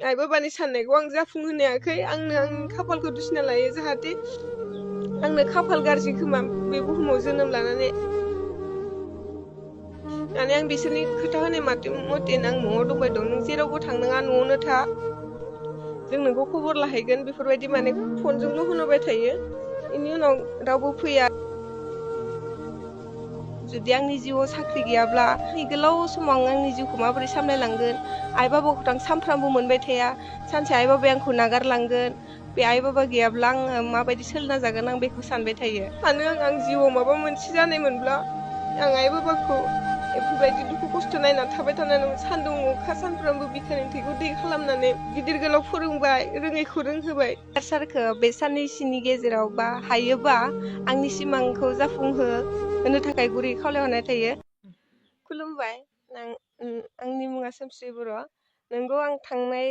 आइ बाबानि साननायखौ आं जाफुंहोनो हायाखै। आंनो आंनि खाफालखौ दुसिना लायो जाहाथे आंनो खाफाल गाज्रि खोमा बे बुहुमाव जोनोम लानानै। माने आं बिसोरनि खोथा होनाय मथेनो आं न'आव दंबाय दं, नों जेरावबो थांनाङा न'आवनो था, जों नोंखौ खबर लाहैगोन बेफोरबायदि माने फनजोंल' होनहरबाय थायो। बेनि उनाव रावबो फैया। जुदि आंनि जिउआव साख्रि गैयाब्ला गोलाव समाव आं आंनि जिउखौ माबोरै सामलायलांगोन? आइ बाबाखौथ' आं सानफ्रामबो मोनबाय थाया। सानसे आइ बाबाया आंखौ नागारलांगोन। बे आइ बाबा गैयाब्ला आङो माबायदि सोलिना जागोन आं बेखौ सानबाय थायो। सानो आं जिउआव माबा मोनसे जानायमोनब्ला आं आइ बाबाखौ बेफोरबायदि दुखु खस्थ' नायनानै थाबाय थानानै सान्दुं अखा सानफ्रामबो बिखानि थैखौ दै खालामनानै गिदिर गोलाव फोरोंबाय, रोङैखौ रोंहोबाय। सारखौ बे साननैसोनि गेजेराव बा हायोबा आंनि सिमांखौ होनो थाखाय गुरै खावलायहरनाय थायो। खुलुमबाय। आंनि मुङा सोमस्रि बर'। नोंगौ, आं थांनाय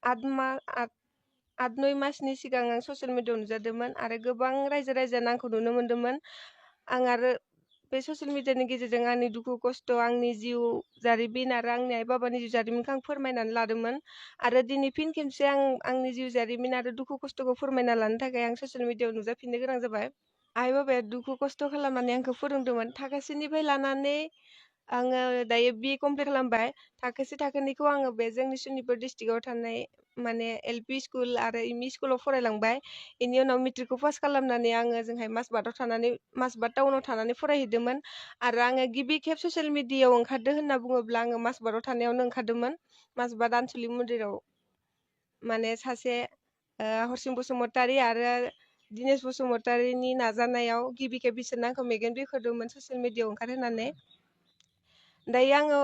8-9 मासनि सिगां आं ससियेल मिडियाआव नुजादोंमोन आरो गोबां रायजो राजायानो आंखौ नुनो मोन्दोंमोन। आं आरो बे ससियेल मिडियानि गेजेरजों आंनि दुखु खस्थ', आंनि जिउ जारिमिन आरो आंनि आइ बाबानि जिउ जारिमिनखौ आं फोरमायनानै लादोंमोन। आरो दिनै फिन खेबसे आं आंनि जिउ जारिमिन आरो दुखु खस्थ'खौ फोरमायना लानो थाखाय आं ससियेल मिडियाआव नुजाफिननो गोनां जाबाय। आइ बाबाया दुखु खस्थ' खालामनानै आंखौ फोरोंदोंमोन। थाखोसेनिफ्राय लानानै आङो दायो BA कमप्लिट खालामबाय। थाखोसे थाखोनिखौ आङो बे जोंनि सनितपुर डिस्ट्रिक्टआव थानाय माने LP स्कुल आरो ME स्कुलाव फरायलांबाय। बेनि उनाव मेट्रिकखौ पास खालामनानै आङो जोंहाय मासबाद टाउनाव थानानै फरायहैदोंमोन। आरो आङो गिबि खेब ससियेल मिडियाआव ओंखारदो होनना बुङोब्ला आङो मासबादाव थानायावनो ओंखारदोंमोन। मासबाद आनसलिक मन्दिराव माने सासे हरसिं बसुमतारी आरो दिनेश बसुमतारीनि नाजानायाव गिबि खेब बिसोरनो आंखौ मेगन बेखेवदोंमोन ससियेल मिडियाआव ओंखारहोनानै। दायो आङो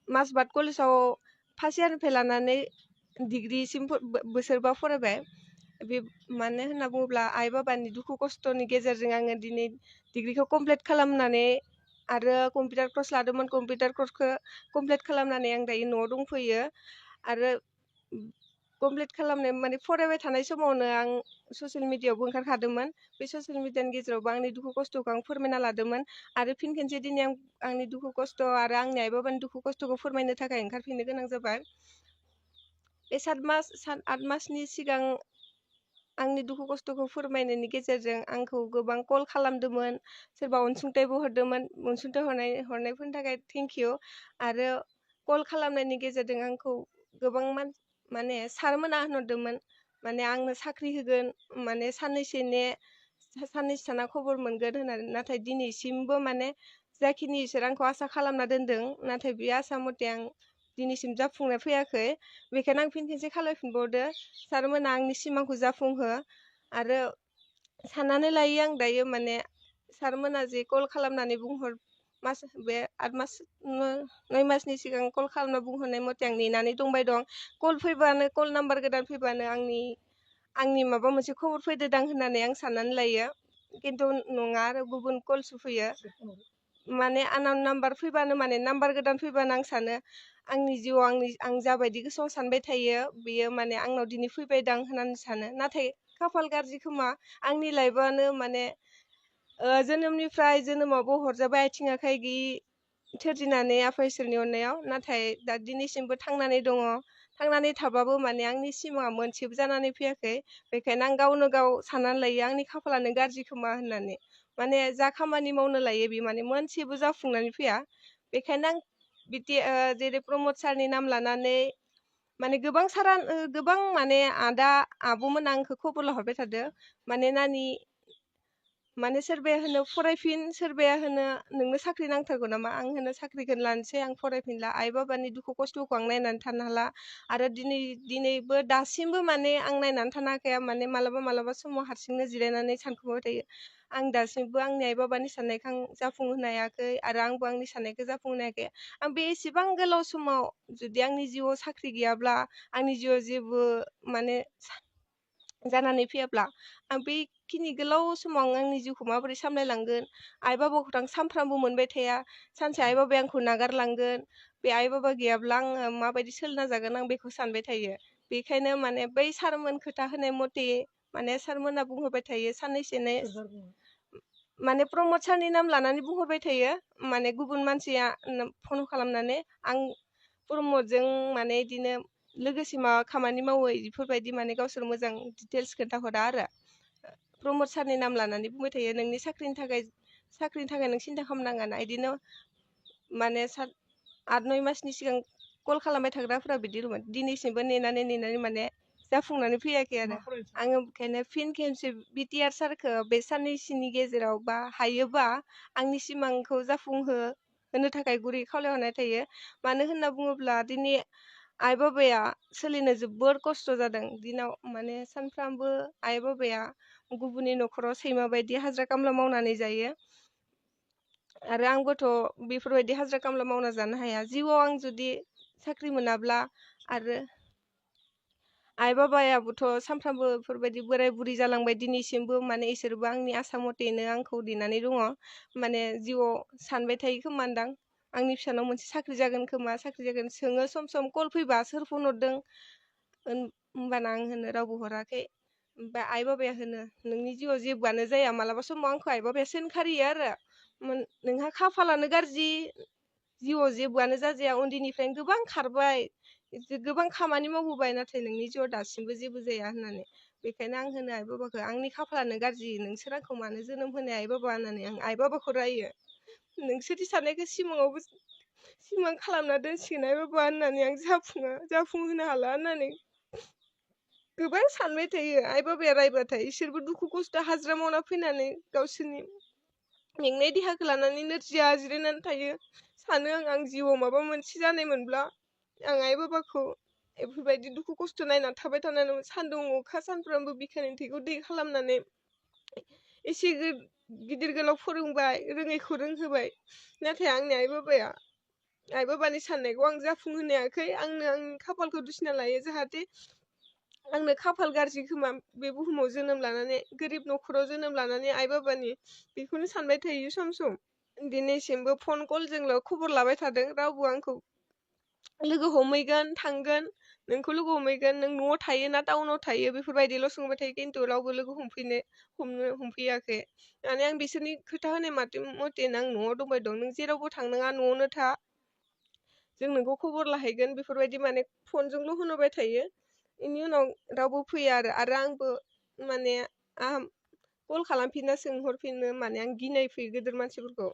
मासबाद कलेजाव फार्स्ट इयारनिफ्राय लानानै डिग्रिसिम बोसोरबा फरायबाय। बे मानो होनना बुङोब्ला आइ बाबानि दुखु खस्थ'नि गेजेरजों आङो दिनै डिग्रिखौ कमप्लिट खालामनानै आरो कम्पिउटार कर्स लादोंमोन। कम्पिउटार कर्सखौ कमप्लिट खालामनानै आं दायो न'आव दंफैयो। आरो कमप्लिट खालामनाय माने फरायबाय थानाय समावनो आं ससियेल मिडियाआवबो ओंखारखादोंमोन। बे ससियेल मिडियानि गेजेरावबो आंनि दुखु खस्थ'खौ आं फोरमायना लादोंमोन। आरो फिन खेनसे दिनै आं आंनि दुखु खस्थ' आरो आंनि आइ बाबानि दुखु खस्थ'खौ फोरमायनो थाखाय ओंखारफिननो गोनां जाबाय। बे 7-8 मासनि सिगां आंनि दुखु खस्थ'खौ फोरमायनायनि गेजेरजों आंखौ गोबां कल खालामदोंमोन। सोरबा अनसुंथाइबो हरदोंमोन। अनसुंथाइ हरनायफोरनि थाखाय थेंक इउ। आरो कल खालामनायनि गेजेरजों आंखौ गोबां माने सारमोना होनहरदोंमोन माने आंनो साख्रि होगोन, माने साननैसो थाना खबर मोनगोन होननानै। नाथाय दिनैसिमबो माने जाखिनि इसोर आंखौ आसा खालामना दोनदों, नाथाय बे आसा मथे आं दिनैसिम जाफुंनाय फैयाखै। बेखायनो आं फिन खेनसे खालामफिनबावदो, सारमोना आंनि सिमांखौ जाफुंहो। आरो साननानै लायो आं दायो माने सारमोना जे कल खालामनानै बे 9 मासनि सिगां कल खालामना बुंहरनाय मथे आं नेनानै दंबाय दं। कल नाम्बार गोदान फैबानो आंनि माबा मोनसे खबर फैदोदां होननानै आं साननानै लायो। खिन्थु नङा, आरो गुबुन कलसो फैयो। माने आननन नाम्बार फैबानो, माने नाम्बार गोदान फैबानो आं सानो आंनि जिउआव आं जाबायदि गोसोआव सानबाय थायो बेयो माने आंनाव दिनै फैबायदां होननानै सानो। नाथाय खाफाल गाज्रि खोमा आंनि लाइफआनो माने जोनोमावबो हरजाबाय आथिं आखाइ गैयि सोरजिनानै आफा इसोरनि अननायाव। नाथाय दा दिनैसिमबो थांनानै दङ। थांनानै थाबाबो माने आंनि सिमाङा मोनसेबो जानानै फैयाखै। बेखायनो आं गावनो गाव साननानै लायो आंनि खाफालानो गाज्रि खोमा होननानै। माने जा खामानि मावनो लायो बे माने मोनसेबो जाफुंनानै फैया। बेखायनो आं बिदि जेरै प्रमद सारनि नाम लानानै माने गोबां माने आदा आब'मोना आंखौ खबर लाहरबाय थादो। माने नानि माने सोरबाया होनो फरायफिन, सोरबाया होनो नोंनो साख्रि नांथारगौ नामा? आं होनो साख्रिखौनो लानोसै, आं फरायफिनला। आइ बाबानि दुखु खस्थ'खौ आं नायनानै थानो हाला। आरो दिनैबो दासिमबो माने आं नायनानै थानो हाखाया। माने मालाबा समाव हारसिंनो जिरायनानै सानखुमाबाय थायो। आं दासिमबो आंनि आइ बाबानि साननायखौ आं जाफुंहोनो हायाखै, आरो आंबो आंनि साननायखौ जाफुंहोनो हायाखै। आं बे एसेबां गोलाव समाव जुदि आंनि जिउआव साख्रि गैयाब्ला, आंनि जिउआव जेबो माने जानानै फैयाब्ला, आं बेखिनि गोलाव समाव आंनि जिउखौ माबोरै सामलायलांगोन? आइ बाबाखौथ' आं सानफ्रामबो मोनबाय थाया। सानसे आइ बाबाया आंखौ नागारलांगोन। बे आइ बाबा गैयाब्ला आङो माबायदि सोलिना जागोन आं बेखौ सानबाय थायो। बेखायनो माने बै सारमोन खोथा होनाय मथे माने सारमोना बुंहरबाय थायो साननैसोनो, माने प्रमद सारनि नाम लानानै बुंहरबाय थायो। माने गुबुन मानसिया फन खालामनानै आं प्रमदजों माने बिदिनो लोगोसे माबा खामानि मावो इफोरबायदि माने गावसोर मोजां डिटेल्स खोन्थाहरा आरो प्रमद सारनि नाम लानानै बुंबाय थायो नोंनि साख्रिनि थाखाय नों सिन्था खालामनाङा ना इदिनो माने 8-9 मासनि सिगां कल खालामबाय थाग्राफोरा बिदि दंमोन दिनैसिमबो नेनानै माने जाफुंनानै फैयाखै आरो आङो बेखायनो फिन खेबसे बिटिआर सारखौ बे साननैसोनि गेजेराव बा हायोबा आंनि सिमांखौ होनो थाखाय गुरै खावलायहरनाय थायो मानो होनना बुङोब्ला दिनै आइ बाबाया सोलिनो जोबोर खस्थ' जादों दिनाव माने सानफ्रामबो आइ बाबाया गुबुननि न'खराव सैमा बायदि हाजिरा खामला मावनानै जायो आरो आंबोथ' बेफोरबायदि हाजिरा खामला मावना जानो हाया जिउआव आं जुदि साख्रि मोनाब्ला आरो आइ बाबायाबोथ' सानफ्रामबो बेफोरबायदि बोराय बुरि जालांबाय दिनैसिमबो माने इसोरबो आंनि आसा मथेनो आंखौ नेनानै दङ माने जिउआव सानबाय थायो खोमादां आंनि फिसानाव मोनसे साख्रि जागोन खोमा साख्रि जागोन सोङो सम कल फैबा सोर फन हरदों होमबाना आं होनो रावबो हराखै ओमफ्राय आइ बाबाया होनो नोंनि जिउआव जेबोआनो जाया मालाबा समाव आंखौ आइ बाबाया सोंखारियो आरो नोंहा खाफालानो गाज्रि जिउआव जेबोआनो जाजाया उन्दैनिफ्रायनो गोबां खारबाय गोबां खामानि मावबोबाय नाथाय नोंनि जिउआव दासिमबो जेबो जाया होननानै बेखायनो आं होनो आइ बाबाखौ आंनि खाफालानो गाज्रि नोंसोर आंखौ मानो जोनोम होनाय आइ बाबा होननानै आं आइ बाबाखौ रायो नोंसोरनि साननायखौ सिमाङावबो सिमां खालामना दोनसिगोन आइ बाबा होननानै आं जाफुंहोनो हाला होननानै गोबां सानबाय थायो आइ बाबाया रायबाथाय इसोरबो दुखु खस्थ' हाजिरा मावना फैनानै गावसोरनि मेंनाय देहाखौ लानानै नोरजिया जिरायनानै थायो सानो आं जिउआव माबा मोनसे जानायमोनब्ला आं आइ बाबाखौ बेफोरबायदि दुखु खस्थ' नायनानै थाबाय थानानै सान्दुं अखा सानफ्रामबो बिखानि थैखौ दै खालामनानै एसे गिदिर गोलाव फोरोंबाय रोङैखौ रोंहोबाय नाथाय आंनि आइ बाबानि साननायखौ आं जाफुंहोनो हायाखै आंनो आंनि खाफालखौ दुसिना लायो जाहाथे आंनो खाफाल गाज्रि खोमा बे बुहुमाव जोनोम लानानै गोरिब न'खराव जोनोम लानानै आइ बाबानि बेखौनो सानबाय थायो सम सम दिनैसिमबो फन कलजोंल' खबर लाबाय थादों रावबो आंखौ लोगो हमहैगोन थांगोन नोंखौ लोगो हमहैगोन नों न'आव थायो ना टाउनाव थायो बेफोरबायदिल' सोंबाय थायो खिन्थु रावबो लोगो हमफैयाखै माने आं बिसोरनि खोथा होनाय मथेनो आं न'आव दंबाय दं नों जेरावबो थांनाङा न'आवनो था जों नोंखौ खबर लाहैगोन बेफोरबायदि माने फनजोंल' होनबाय थायो बेनि उनाव रावबो फैया आरो आंबो माने कल खालामफिनना सोंहरफिननो माने आं गिनाय फैयो गिदिर मानसिफोरखौ